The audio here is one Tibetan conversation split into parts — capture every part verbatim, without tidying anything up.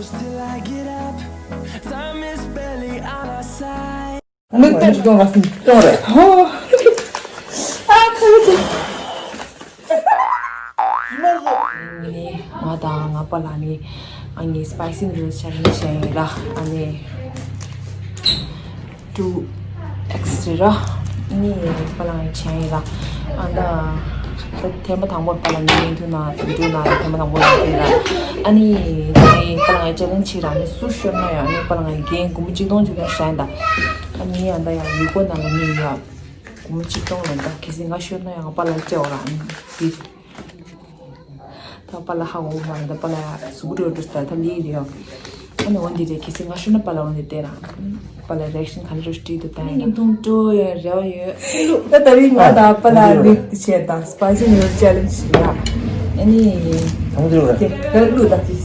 Till I get up, time is barely on our side. ནུབ་ཏོག་ཏོག་ལ་སྲིན་ཏོག་རེད། ཧོ། ཨ་ཁ་ལག་ནི་ང་དང་ང་པ་ལགས་ནི་ཨ་ནི་spicy noodles challenge བྱས་ཡིན་ལ། ཨ་ནི་two X རེད་ར། ཨ་ནི་པ་ལགས་ནི་བྱས་ཡིན་ལ། ཨ་ད་ད་ཐེངས་མ་དང་པོ་པ་ལགས་ནི་ཡིན་དུས་ན་དུས་ན་ཐེངས་མ་དང་པོ་ལ་ཡིན་ལ། ཨ་ནི་ད་ནི་པ་ལགས་ནི་challenge བྱས་ར། ཨ་ནི་སུ་ཤོར་ན་ཡང་ཨ་ནི་པ་ལགས་ནི་རྒན་སྒོར་མོ་གཅིག་སྟོང་གཅིག་སྟོང་བཞག་ཡིན་ད། ཨ་ནི་ཨ་ད་ཡང་ཡུལ་སྐོར་ནང་ལ་ནི་ཡ་སྒོར་མོ་གཅིག་སྟོང་ལོན་ད། གལ་སྲིད་ང་ཤོར་ན་ཡང་ང་པ་ལགས་སྐྱེལ་བ་ར། ཨ་ནི་དེ། ད་པ་ལགས་ཧ་གོ་མ་རེད། ད་པ་ལགས་གཟུགས་པོ་འགྲོ་འགྲོ་ས་ད་ལི་རེད། ཨ་ནི་འོ་འདི་རེད། གལ་སྲིད་ང་ཤོར་ན་པ་ལགས་འོ་འདི་བལྟས་ར། པ་ལགས་reaction ག་འདྲ་འགྲོ་སྲིད་འདུག་ད། ཡིན་ཏུང་ཏོ་ཡ་རེ་བ་ཡོད། ད་ད་རིང་ང་དང་པ་ལགས་ནི་དེ་བྱས་དང་spicy noodle challenge ཡ། ཨ་ནི་དང་དེ་རེད། དེ་ག་ལུ་ད་དེ་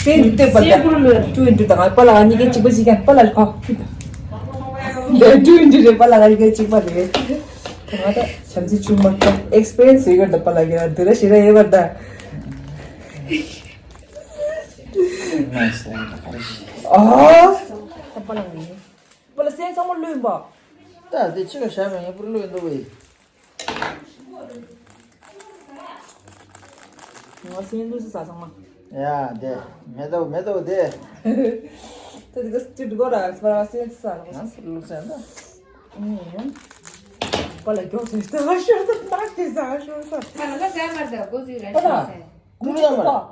སེ་ནི་ལྟོས་པ་ད་two into དང་པ་ལགས་གཉིས་ཀའི་གཅིག་པ་གཅིག་ཀྱང་པ་ལགས་ཁོ་ད་two into རེད། པ་ལགས་གཉིས་ཀའི་གཅིག་པ་རེད། ང་ད་བྱམས་བརྩེ་ཆུང་མ་ད་experience ཡོད་གི་ད་པ་ལགས་ཀྱི་ད་དུ་ར་ཞེ་ར་ཡོད་པ་ད། ཨ། པ་ལགས་ནི། པ་ལགས་སེམས་ཚང་མ་བླུན་པ། ད་དེ་ཕྱི་ལ་བཞག་མེད་ངས་པུར་བླུན་འདུག་བས། ང་སེམས་བླུན་ས་ཚང་མ། ཡ་དེ་མེ་ཏོག་མེ་ཏོག་དེ། ད་དེ་ག་སྤྱི་འགྲོ་ར་སྤར་བ་སེམས་ས་ལ། ང་པུར་བླུན་ས་ད། ཨུམ། པ་ལགས་མགྱོགས་ཚེ་ད་ང་ཤོར་ས་ནག་དེ་ས་ང་ཤོར་ས། ཨ་ལ་ལ་ཟ་མར་ད་གོ་ཟི་ར་ཤོར་ས། ཀུ་ལི་ཡ་མར། སྒོར་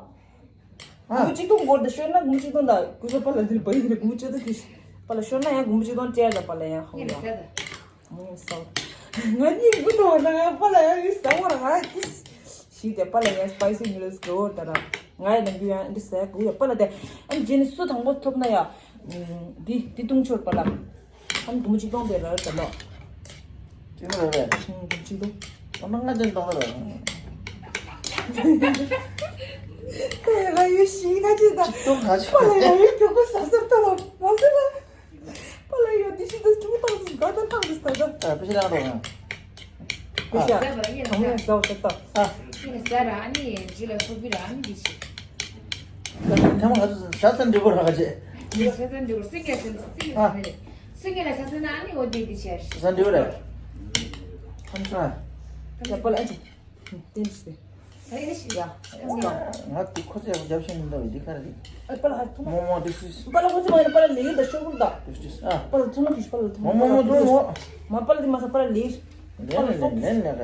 མོ་གཅིག་སྟོང་སྒོར་དེ་ཤོར་ན་སྒོར་མོ་གཅིག་སྟོང་དང་གུས་པ་པ་ལགས་འདིར་བ་ཡིན་རེད། སྒོར་མོ་གཅིག་སྟོང་གི་པ་ལགས་ཤོར་ན་ཡང་སྒོར་མོ་གཅིག་སྟོང་སྤྲད་ལ་པ་ལགས་ཡང་ཧ་གོ་ཡ། ཨང་སོ། ང་གཉིས་སྒུག་དང་ང་པ་ལགས་ཡང་ཡིན་ས་བ་ར་ང་ཡིན། ཞིག་དེ་པ་ལགས་ཡང་spicy noodles གི་འོ་ད་ར་ང་ཡི་ནང་རྒྱུ་ཡང་འདི་ཟ་གུ་ཡ་པ་ལགས་དེ་ཨ་ནི་རྗེས་ནི་སུ་དང་པོ་ཐོབ་ན་ཡ། འདི་འདི་བཏུང་ཆོག་པ་ལགས། ཨ་ནི་སྒོར་མོ་གཅིག་སྟོང་དེ་ར་ར་ད་ལོ། གཅིག་སྟོང་རེད་པས། ཨང་སྒོར་མོ་གཅིག་སྟོང་། ཨ་མ་ལྔ་བརྒྱ་གཏོང་རེད། ད་ཡ་ཡོད་ཤི་ང་ཅི་ད། གཅིག་སྟོང་ག་ཅི། པ་ལགས་ཡ་ཡོད་མགྱོགས་པོ་ཟ་ཟ་ལྟ་ལ་མ་ཟེར་ལ། པ་ལགས་ཡོད་འདི་ཤི་ད་ཅུང་ཏང་ཟིན་ག་ད་ཏང་ཟིན་ད་ད། ཨ་པི་ཤི་ལང་རོ་ང་། པི་ཤ། ཨ་ཟ་བ་ཡིན་ན་ཟ་བ་ད་ད། ཨ་ཡིན་ན་ཟ་ར་ཨ་ནི་ཇུ་ལ་ཧུ་པི་ར་ཨ་ནི་འདི་ཤི། ད་ཐ་མ་ང་ཚོ་ཟ་ས་འདྲི་བོ་ར་ག་ཅེ། ཟ་ས་འདྲི་བོ་སི་ངེ་སི་ངེ་ཨ། སི་ངེ་ལ་ཟ་ས་ན་ཨ་ནི་འོ་དེ་འདི་ཤི་ཡ་ཤི། ཟ་འདྲི་བོ་ར། ཨ་ཡ་པ་ལགས་ཨ་ཅི། ཏན་ཏིག་ཡ། ང་དེ་ཁོ་ཚོས་རྒྱབ་ཤེས་མི་འདུག་འདི་ག་རེ་རེད། ཨ་པ་ལགས་ཐུང་མོ་མོ་དེ་སུས། པ་ལགས་ཁོ་ཚོ་མ་ཡིན་པ་ལགས་ལེགས་ད་ཤོག་གུ་ད། དེ་སུས་ཨ། པ་ལགས་ཐུང་མོ་དེ་པ་ལགས་ཐུང་མོ་མོ་མོ་ཐུང་མོ། མ་པ་ལགས་དེ་མ་ས་པ་ལགས་ལེགས། ལེན་ལེན་ལེན་ལེན་ག་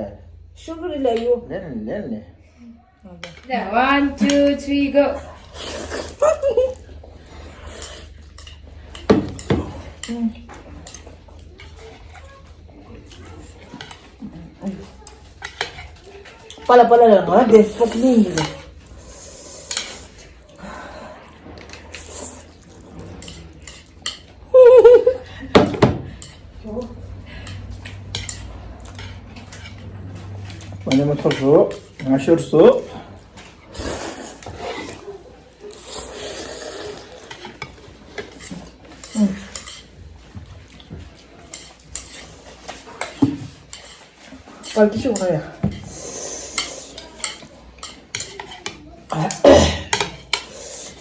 ཤོག་གུ་རེད་ལ་ཡོད། ལེན་ལེན་ལེན། One, two, three, go. པ་ལགས་པ་ལགས་ལ་ང་དེ་སྤོག་ལིང་ཡིན། མ་ཉམས་མ་ཐོབ་སོ། ང་ཤོར་སོ། པར་ཏི་ཤོག་ཧ་ཡ།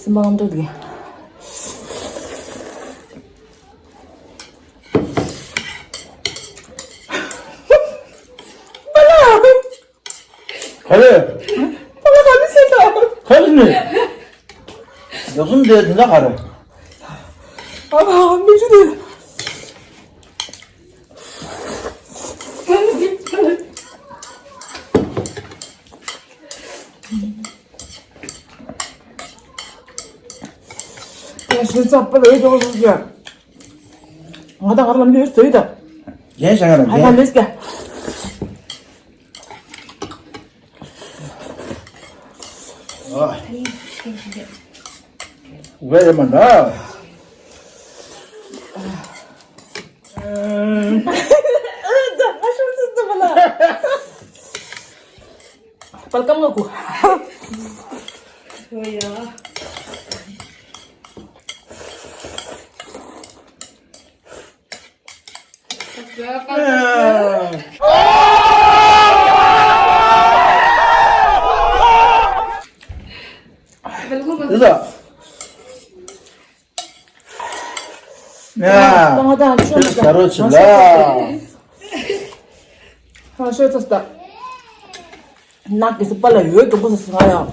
སི་མ་འགྲོ་དགོས། ག་རེ། པ་ལགས་ག་ནས་ཟེར་ད། ག་རེ་ནས། མགྱོགས་སོང་དེ་དེ་འདྲ་ག་རེ། ཨ་མ་མི་ཚེ་དེ། ང་ཞེ་ཚ་པ་ལགས་ཡོད་ཅོག་སོང་ཀྱང་། ང་དང་ང་ལམ་ལུགས་ཟོས་ད། རྒན་ཞང་ང་རང་ཨ་ང་རྒན། ལེས་ཀྱང་། ཝེ་རེ་མ་འདྲ། པལ་ཀམ་ང་གུ། ཨོ་ཡ། དེ་ལ། ཡ། ང་དང་ཆུ་ཟ་རོ་ཆི་ལ། ཧ་ཤོད་ཚ་སྟ། ནག་གི་སི་པ་ལ་ཡོད་དུ་གོ་སི་ང་ཡང་།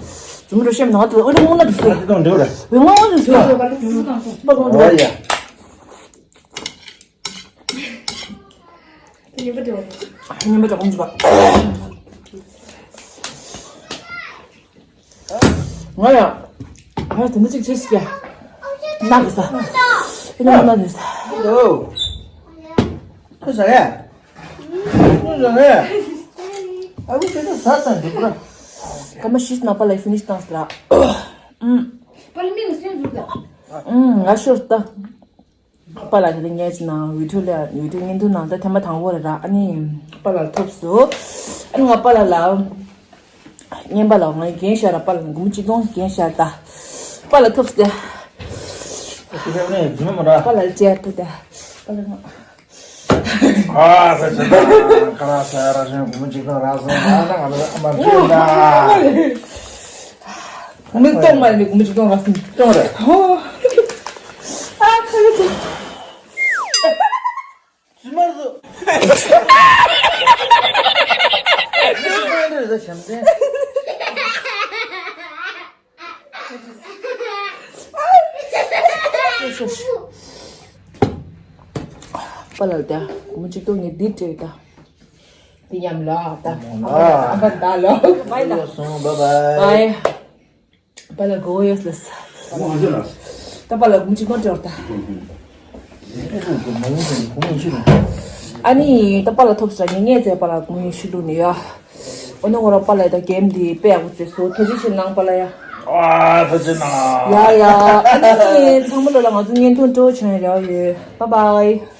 ཛུམ་རུ་ཤེམ་ནང་དུ་འོ་རེ་ངོ་ན་དུ་སི། ཨ་དེ་དང་འདྲ་རེད། འོ་ངོ་ན་དུ་སི། པ་ངོ་འདྲ། ཨོ་ཡ། ཉིན་པ་འདྲ། ཉིན་པ་འདྲ་ཁོང་ཚོ་པ། ང་ཡང་། ང་དེ་འདྲ་ཅིག་བྱེད་སྲིད་ཀྱི། ནག་གི་ས། ཨེ་ནག་ནག་དེ་ས། ཨོ། ཁོ་ཟ་ཡ། ཁོ་ཟ་ཡ། ཨ་ཁུ་ཁྱོད་ཚོ་ཟ་ས་འདུག་པ། སྐར་མ་བཞི་ནང་པ་ལ་ཕི་ནིཤ་བཏང་ཟེར་ར། ཨུམ། པ་ལ་མིག་ལ་སོན་འཛུགས་ད། ཨུམ་ང་ཤོར་ད། པ་ལ་དེ་ངས་ཅི་ནང་བི་ཌིའོ་ལ་བི་ཌིའོ་བརྙན་ཐུང་ནང་ད་ཐེངས་མ་དང་པོ་རེད་ར། ཨ་ནི་པ་ལ་ཐོབ་སོང་། ཨ་ནི་ང་པ་ལ་ལ། བརྙན་པ་ལ་ང་རྒན་ཤར་ར། པ་ལ་སྒོར་མོ་གཅིག་སྟོང་རྒན་ཤར་ད། པ་ལ་ཐོབ་སྟེ། ཁྱེད་ནས་རྫུན་མ་ར། པ་ལ་ལ་ཅེར་ཐུབ་ད། པ་ལ་ང་། ཨ་ས་ཆ་ད་ཁ་ར་ས་ར་ཞིང་སྒོར་མོ་གཅིག་སྟོང་རག་སོང་། ང་ན་ང་ན་མ་བྱེད་ད། མི་གཏོང་མ་རེད། མི་གཏོང་མ་རེད། གཏོང་རེད། ཨ་ཁ་ལ་ཚོ། ཙི་མར་དུ། ཙི་མར་དུ་ཟ་བྱམས་ལྡན། པ་ལ་ལ་ད་སྒོར་མོ་གཅིག་སྟོང་ངས་འདི་སྤྲད་ད། འདི་མཉམ་ལ་ད། ཨ་པ་ད་ལ། བའི་ད། སོང་། བའི་བའི། བའི། པ་ལ་གོ་ཡོད་ལས། ད་པ་ལ་སྒོར་མོ་གཅིག་སྟོང་སྤྲད་ད། ཨ་ནི་ད་པ་ལ་ཐོབ་ས་ངས་ངས་ཚེ་པ་ལ་སྒོར་མོ་ཉི་ཤུ་བླུགས་ནས་ཡ། འོ་ན་ཁོ་རང་པ་ལ་ད་གེམ་འདི་དཔེ་ཡག་པོ་རྩེས་སོང་། ཐུགས་རྗེ་ཆེ་གནང་པ་ལ་ཡ། ཨ་ཐུགས་རྗེ་གནང་། ཡ་ཡ། ཨ་ནི་ཚང་མ་ལོ་ལ་ང་ཚོ་བརྙན་ཐུང་སྤྲོ་བྱུང་རེ་བ་ཡོད། བའི་བའི།